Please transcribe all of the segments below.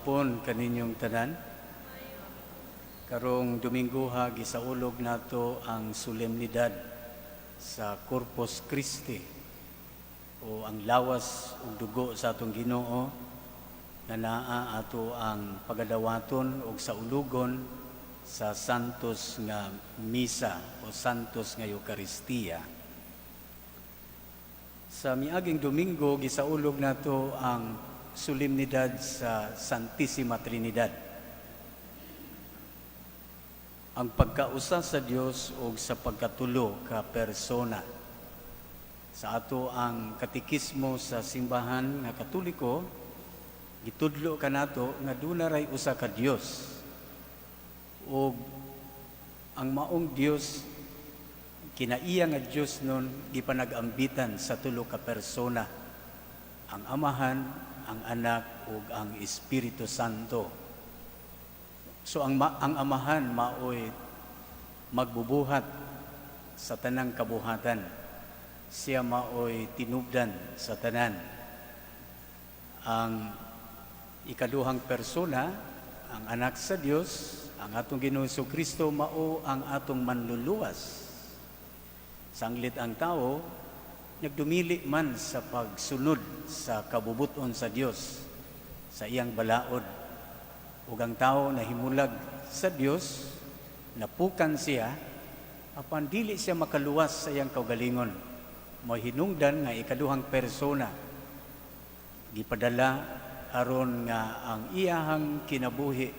Hapon kaninyong tanan. Karong Domingoha, gisaulog nato ang solemnidad sa Corpus Christi o ang lawas ug dugo sa atong Ginoo nga naa ato ang pagadawaton ug saulugon sa Santos nga Misa o Santos nga Eukaristiya. Sa miaging Domingo, gisaulog nato ang solemnidad sa Santissima Trinidad. Ang pagkausa sa Dios o sa pagkatulo ka persona. Sa ato ang katikismo sa simbahan nga Katoliko, gitudlo kanato nga duna ray usa ka Dios. Ug ang maong Dios, kinaiya nga Dios nun, gipanag-ambitan sa tulo ka persona: ang Amahan, ang Anak ug ang Espiritu Santo. So ang Amahan maoy magbubuhat sa tanang kabuhatan. Siya maoy tinubdan sa tanan. Ang ikaduhang persona, ang Anak sa Dios, ang atong Ginoong Kristo, mao ang atong manluluwas. Sanglit ang tao nagdumili man sa pagsunod sa kabubuton sa Dios sa iyang balaod. Ug ang tao nahimulag sa Dios, napukan siya, apan dili siya makaluwas sa iyang kaugalingon. Mao hinungdan nga ikaduhang persona gipadala aron nga ang iyahang kinabuhi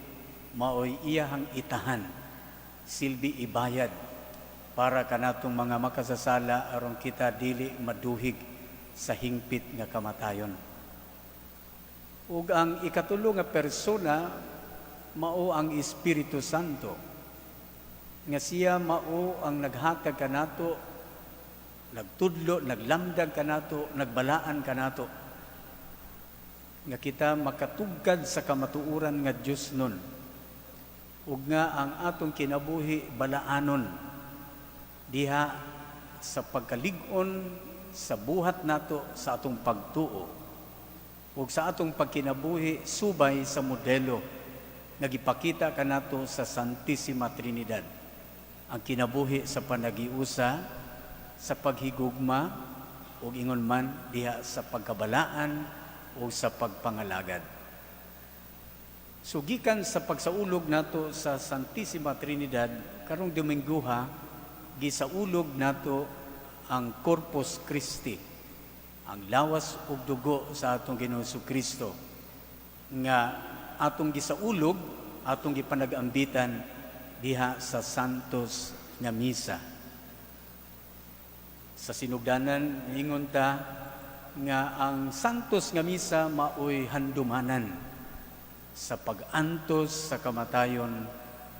maoy iyahang itahan, silbi ibayad para kanatong mga makasasala aron kita dili maduhig sa hingpit nga kamatayon. Ug ang ikatulo nga persona mao ang Espiritu Santo, nga siya mao ang naghatag kanato, nagtudlo, naglamdag kanato, nagbalaan kanato nga kita makatugkad sa kamatuoran nga Dios nun ug nga ang atong kinabuhi balaanon diha sa pagkalig-on sa buhat nato sa atong pagtuo ug sa atong pagkinabuhi subay sa modelo nga gipakita kanato sa Santissima Trinidad, ang kinabuhi sa panagiusa, sa paghigugma ug ingon man diha sa pagkabalaan ug sa pagpangalagad. So gikan sa pagsaulog nato sa Santissima Trinidad, karong Domingguha gisaulog nato ang Corpus Christi, ang lawas ug dugo sa atong Ginoong Kristo nga atong gisaulog, atong gipanag-ambitan diha sa Santos nga Misa. Sa sinugdanan, ingon ta nga ang Santos nga Misa maoy handumanan sa pag-antos sa kamatayon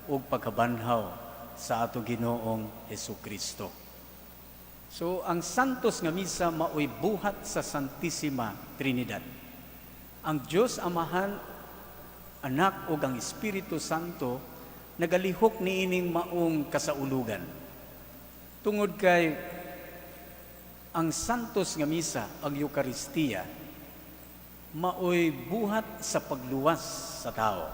ug pagkabanhaw sa atong Ginoong Hesus Kristo. So ang Santos nga Misa maoy buhat sa Santissima Trinidad. Ang Dios Amahan, Anak ug ang Espiritu Santo nagalihok niining maong kasaulugan. Tungod kay ang Santos nga Misa, ang Eukaristiya, maoy buhat sa pagluwas sa tao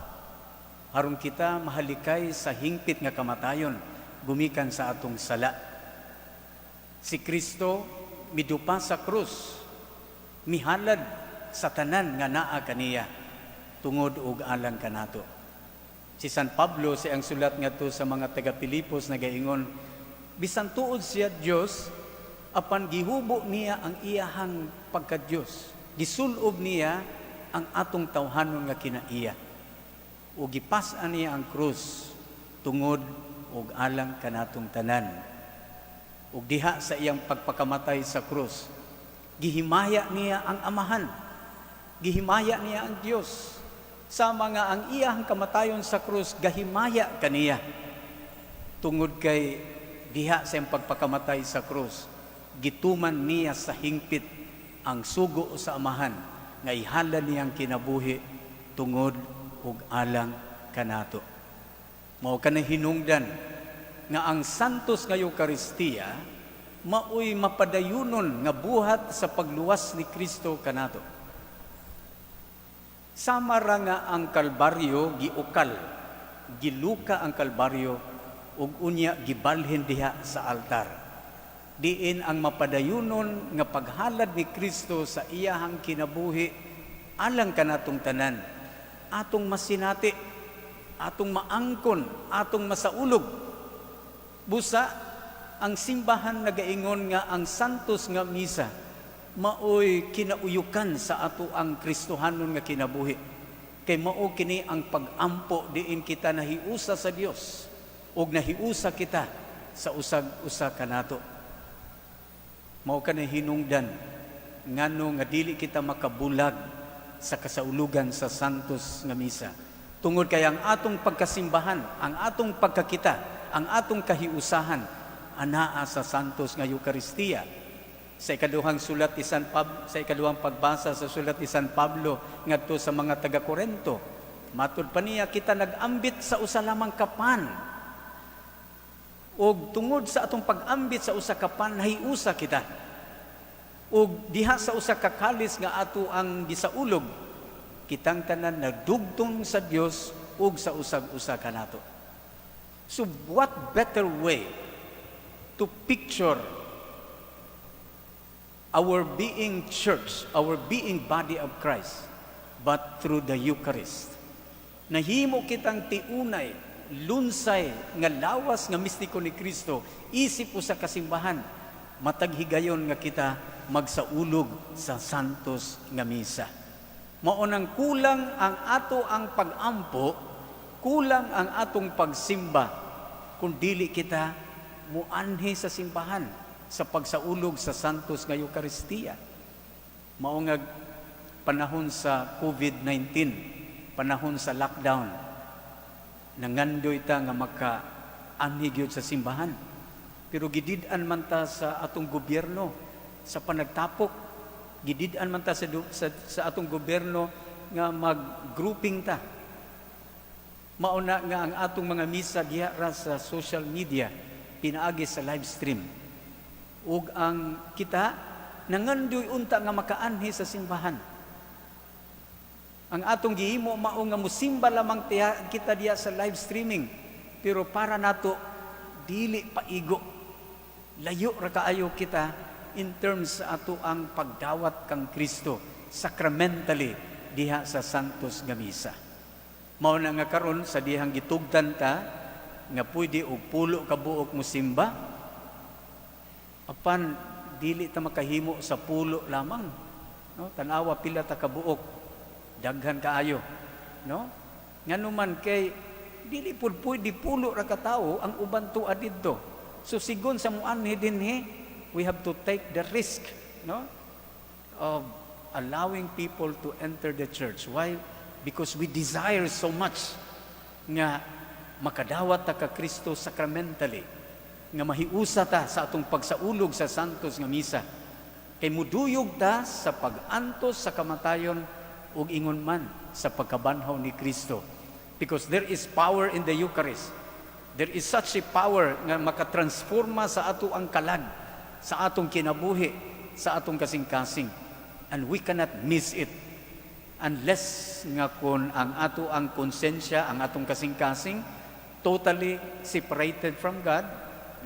aron kita mahalikay sa hingpit nga kamatayon gumikan sa atong sala. Si Kristo midupa sa krus, mihalad sa tanan nga naa kaniya tungod og alang kanato. Si San Pablo, sa iyang sulat ngadto sa mga taga Pilipos, nagaingon, bisan tuod siya Dios, apan gihubo niya ang iyahang pagka-Dios. Gisulob niya ang atong tawhanon nga kinaiya. O gipas-an niya ang krus tungod og alang kanatong tanan. Ug diha sa iyang pagpakamatay sa krus, gihimaya niya ang Amahan. Gihimaya niya ang Dios. Sa mga ang iyang kamatayon sa krus gahimaya kaniya. Tungod kay diha sa iyang pagpakamatay sa krus, gituman niya sa hingpit ang sugo sa Amahan nga ihalad niyang kinabuhi tungod ug alang kanato. Mao kanang hinungdan nga ang Santos nga Eukaristiya maoy mapadayunon nga buhat sa pagluwas ni Kristo kanato. Sama ra nga ang Kalbaryo giukal, giluka ang Kalbaryo ug unya gibalhin diha sa altar. Diin ang mapadayunon nga paghalad ni Kristo sa iyahang kinabuhi alang kanatong tanan, atong masinati, atong maangkon, atong masaulog. Busa ang simbahan nagaingon nga ang Santos nga Misa maoy kinauyukan sa ato ang Kristohanon nga kinabuhi. Kay mao kini ang pag-ampo diin kita nahiusa sa Dios ug nahiusa kita sa usag-usa kanato. Mao kani hinungdan ngano nga dili kita makabulag sa kasaulugan sa Santos nga Misa. Tungod kay ang atong pagkasimbahan, ang atong pagkakita, ang atong kahiusahan anaa sa Santos nga Eukaristiya. Sa ikaduhang pagbasa sa sulat ni San Pablo ngadto sa mga taga Korento, matud pa niya, kita nag-ambit sa usa lamang ka pan. Ug tungod sa atong pag-ambit sa usa ka pan, nahiusa kita. Ug diha sa usa ka kalis nga ato ang gisaulog, kitang tanan nagdugtong sa Dios ug sa usag-usa kanato. So what better way to picture our being church, our being body of Christ, but through the Eucharist? Nahimo kitang tiunay, lunsay, nga lawas nga mistiko ni Kristo, isip usa ka simbahan, matag higayon nga kita magsaulog sa Santos nga Misa. Mao nang kulang ang ato ang pag-ampo, kulang ang atong pagsimba kung dili kita muanhi sa simbahan sa pagsaulog sa Santos nga Eukaristiya. Mao nga panahon sa COVID-19, panahon sa lockdown, nangandoy ta nga maka anhi gyud sa simbahan. Pero gidid-an man ta sa atong gobyerno sa panagtapok, gidid-an man ta sa atong gobyerno nga mag-grouping ta. Mao na nga ang atong mga misa diha ra sa social media, pinaagi sa live stream. Ug ang kita nangandoy unta nga makaanhi sa simbahan. Ang atong gihimo mao nga musimba lamang kita diha sa live streaming. Pero para nato, dili paigo. Layo ra kaayo kita in terms sa ato ang pagdawat kang Kristo sacramentally diha sa Santos nga Misa. Mao na nga karon sa dihang gitugtan ta nga pwede og 10 ka buok musimba, apan dili ta makahimo sa 10 lamang, no? Tan-awa pila ta ka buok, daghan kaayo, no? Ngano man kay dili pud pwede 10 ra ka tawo, ang uban tua didto. So sigon sa muanhi dinhi, we have to take the risk, no, of allowing people to enter the church. Why? Because we desire so much nga makadawat ta ka Kristo sacramentally, nga mahiusa ta sa atong pagsaulog sa Santos nga Misa. Kay muduyog ta sa pag-antos sa kamatayon ug ingon man sa pagkabanhaw ni Kristo. Because there is power in the Eucharist. There is such a power nga makatransforma sa ato ang kalag, sa atong kinabuhi, sa atong kasing-kasing. And we cannot miss it unless nga kung ang ato ang konsensya, ang atong kasing-kasing, totally separated from God,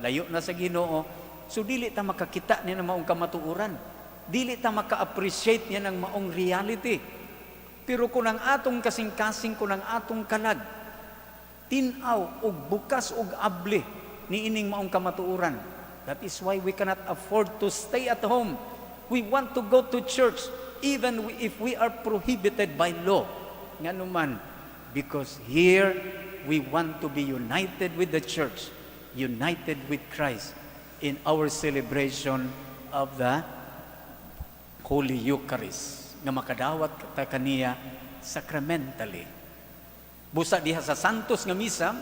layo na sa Ginoo, so dili ta makakita niya ng maong kamatuoran. Dili ta maka-appreciate niya ng maong reality. Pero kung ang atong kasing-kasing, kung ang atong kalag, tin-aw og bukas og abli niining maong kamatuoran. That is why we cannot afford to stay at home. We want to go to church even if we are prohibited by law. Ngano man, because here we want to be united with the church, united with Christ in our celebration of the Holy Eucharist nga makadawat ta kaniya sacramentally. Busa diha sa Santos nga Misa,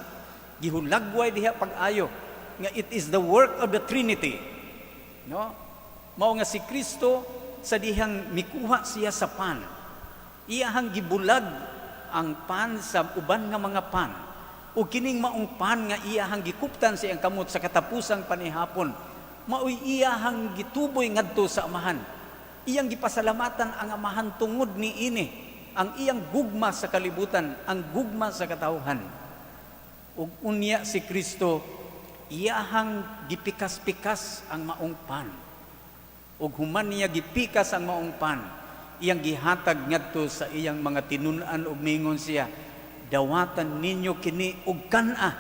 gihulagway diha pag-ayo nga it is the work of the Trinity. No? Mao nga si Kristo, sa dihang mikuha siya sa pan, iyahang gibulag ang pan sa uban nga mga pan. Ug kining maong pan nga iyahang gikuptan sa iyang kamot sa katapusang panihapon, maoy iyahang gituboy ngadto sa Amahan. Iyang gipasalamatan ang Amahan tungod ni ini. ang iyang gugma sa kalibutan, ang gugma sa katawhan. Ug unya si Kristo iyahang gipikas-pikas ang maong pan. Ug human niya gipikas ang maong pan, iyang gihatag ngadto sa iyang mga tinun-an ug mingon siya, "Dawatan ninyo kini ug kan-a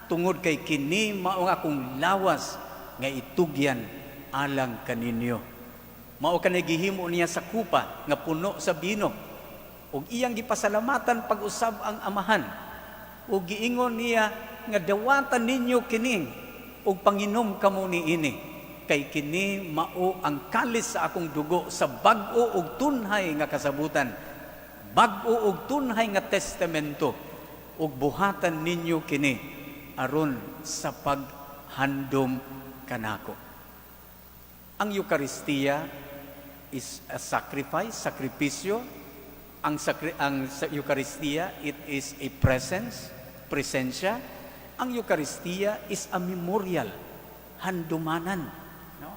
tungod kay kini mao ang akong lawas nga itugyan alang kaninyo." Mao kani gihimo niya sa kupa nga puno sa bino. Ug iyang gipasalamatan pag-usab ang Amahan. Ug giingon niya nga dawatan ninyo kini ug panginom kamo niini kay kini mao ang kalis sa akong dugo sa bag-o ug tunhay nga kasabutan, bag-o ug tunhay nga testamento, ug buhatan ninyo kini aron sa paghandom kanako. Ang Eukaristiya is a sacrifice, sakripisyo. Ang sa Eukaristiya, it is a presence, presensya. Ang Eukaristiya is a memorial, handumanan. No?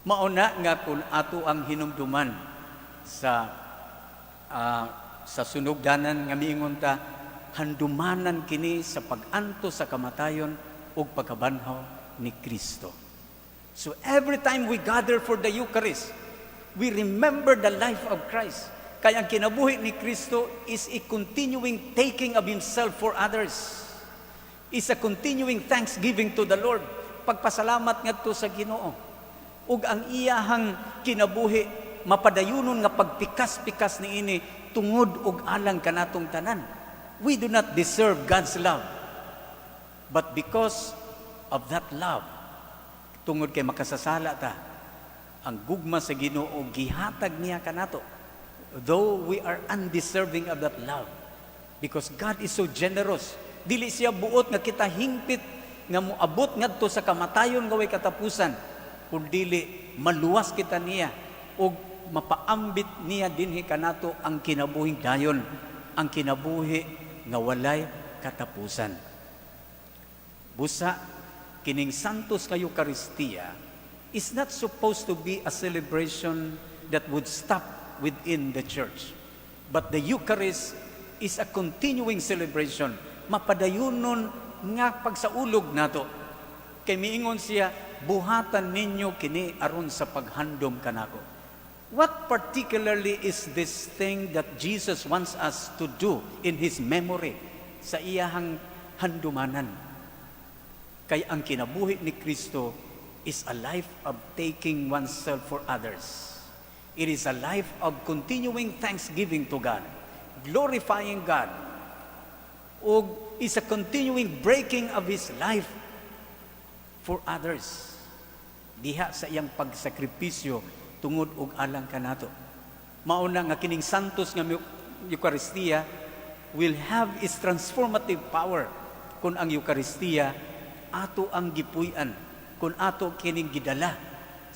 Mauna nga kung ato ang hinumduman sa sunugdanan nga miingon ta, handumanan kini sa pag-antos sa kamatayon ug pagkabanhaw ni Kristo. So every time we gather for the Eucharist, we remember the life of Christ. Kaya ang kinabuhi ni Kristo is a continuing taking of Himself for others. Is a continuing thanksgiving to the Lord. Pagpasalamat ngadto sa Ginoo. Ug ang iyahang kinabuhi mapadayunon nga pagpikas-pikas niini tungod ug alang kanatong tanan. We do not deserve God's love. But because of that love, tungod kay makasasala ta, ang gugma sa Ginoo gihatag niya kanato. Though we are undeserving of that love. Because God is so generous. Dili siya buot nga kita hingpit nga moabot ngadto sa kamatayon nga way katapusan, kun dili maluwas kita niya ug mapaambit niya dinhi kanato ang kinabuhing dayon, ang kinabuhi nga walay katapusan. Busa kining Santos nga Eukaristiya is not supposed to be a celebration that would stop within the church. But the Eucharist is a continuing celebration. Mapadayunon nga pagsaulog nato. Kay miingon siya, "Buhatan ninyo kini aron sa paghandom kanako." What particularly is this thing that Jesus wants us to do in His memory, sa iyahang handumanan? Kay ang kinabuhi ni Kristo is a life of taking oneself for others. It is a life of continuing thanksgiving to God, glorifying God, ug is a continuing breaking of His life for others. Diha sa iyang pagsakripisyo tungod og alang kanato. Mauna nga kining Santos nga Eukaristiya will have its transformative power kung ang Eukaristiya ato ang gipuy-an, kung ato kining gidala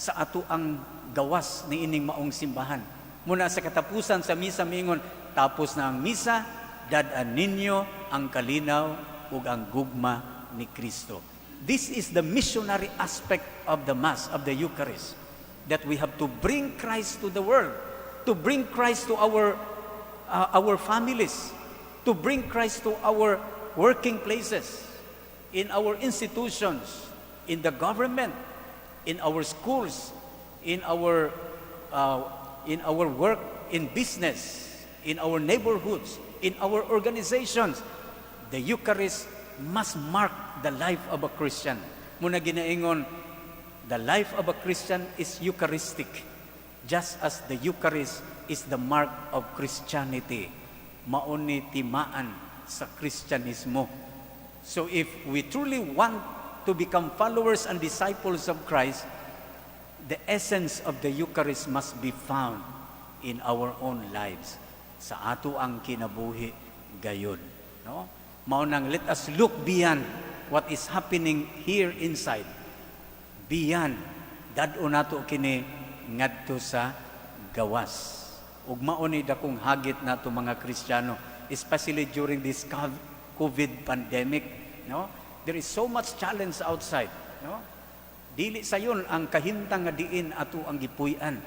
sa ato ang gawas ni ining maong simbahan. Muna sa katapusan sa misa mingon, "Tapos na ang misa, dad-an ninyo ang kalinaw ug ang gugma ni Kristo." This is the missionary aspect of the Mass, of the Eucharist, that we have to bring Christ to the world, to bring Christ to our families, to bring Christ to our working places, in our institutions, in the government, in our schools, in our work in business, in our neighborhoods, in our organizations. The Eucharist must mark the life of a Christian. Muna ginaingon, the life of a Christian is Eucharistic, just as the Eucharist is the mark of Christianity. Mao ni timaan sa Kristyanismo. So if we truly want to become followers and disciples of Christ, the essence of the Eucharist must be found in our own lives. Sa ato ang kinabuhi gayon. No? Mao nang let us look beyond what is happening here inside. Beyond, dad-on nato kini ngadto sa gawas. Ug mao ni dakong hagit nato mga Kristiyano, especially during this COVID pandemic, no? There is so much challenge outside, no? Dili sayon ang kahimtang nga diin ato ang gipuy-an.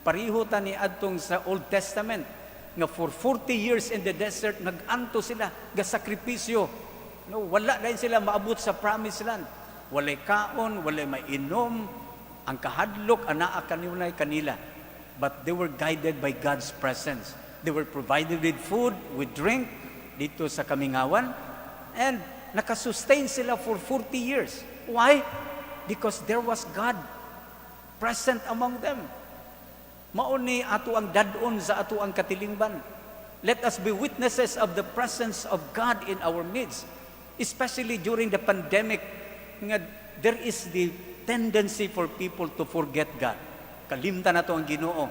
Pareho ta ni adtong sa Old Testament Nga for 40 years in the desert, nag-anto sila, gasakripisyo. No, wala dayon sila maabot sa promised land. Walay kaon, walay mainom, ang kahadlok anaa kanunay kanila. But they were guided by God's presence. They were provided with food, with drink, dito sa kamingawan. And nakasustain sila for 40 years. Why? Because there was God present among them. Mao ni ato ang dad-on sa ato ang katilingban. Let us be witnesses of the presence of God in our midst. Especially during the pandemic, nga there is the tendency for people to forget God. Kalimtan nato ang Ginoo.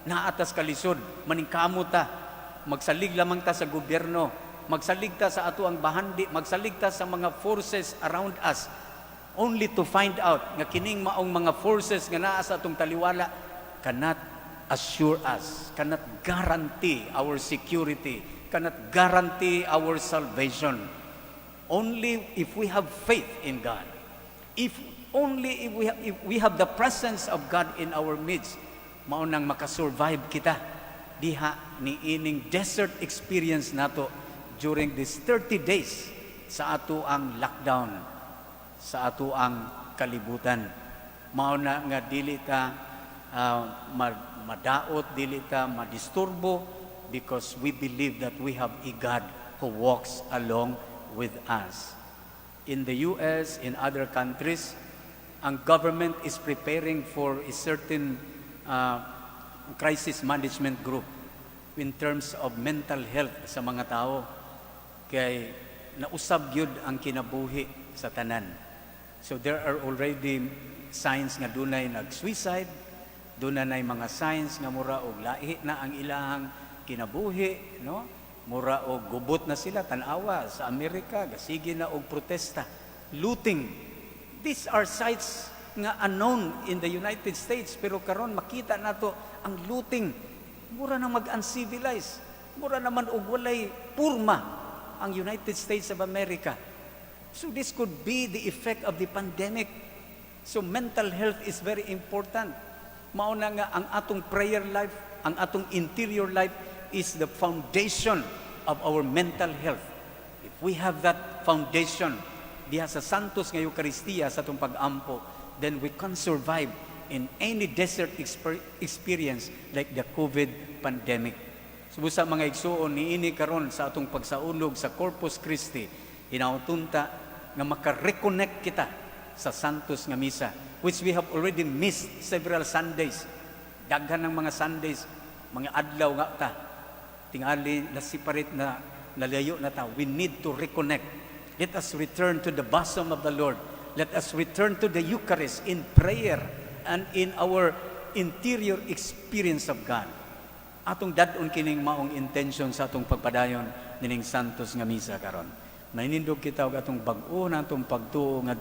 Naa tas kalisod, maningkamot ta, magsalig lamang ta sa gobyerno, magsalig ta sa ato ang bahandi, magsalig ta sa mga forces around us, only to find out nga kining maong mga forces nga naa sa atong taliwala cannot assure us, cannot guarantee our security, cannot guarantee our salvation. Only if we have faith in God, if only if we have the presence of God in our midst, mao nang makasurvive kita diha ni ining desert experience nato during these 30 days sa ato ang lockdown sa ato ang kalibutan. Mao na nga dili ta madaot, dili ta madisturbo because we believe that we have a God who walks along with us. In the US, in other countries, ang government is preparing for a certain crisis management group in terms of mental health sa mga tao. Kay nausab gyud ang kinabuhi sa tanan. So there are already signs nga dunay nag-suicide, dunay mga signs nga mura og lahi na ang ilahang kinabuhi, no? Mura og gubot na sila. Tan-awa sa Amerika, gasige na og protesta, looting. These are sites nga unknown in the United States, pero karon makita nato ang looting. Mura na mag-uncivilized. Mura naman og walay purma ang United States of America. So this could be the effect of the pandemic. So mental health is very important. Mao na nga ang atong prayer life, ang atong interior life is the foundation of our mental health. If we have that foundation diha sa Santos nga Eukaristiya sa atong pag-ampo, then we can survive in any desert experience like the COVID pandemic. So busa, mga igsuon, niini karon sa atong pagsaulog sa Corpus Christi, hinauton ta nga maka-reconnect kita sa Santos nga Misa, which we have already missed several Sundays. Daghan ng mga Sundays, mga adlaw nga ta tingali na separate na, nalayo na ta. We need to reconnect. Let us return to the bosom of the Lord. Let us return to the Eucharist in prayer and in our interior experience of God. Atong dad-on kining maong intention sa atong pagpadayon nining Santos nga Misa karon. Manindog kita og atong bag-o na atong pagtuo nga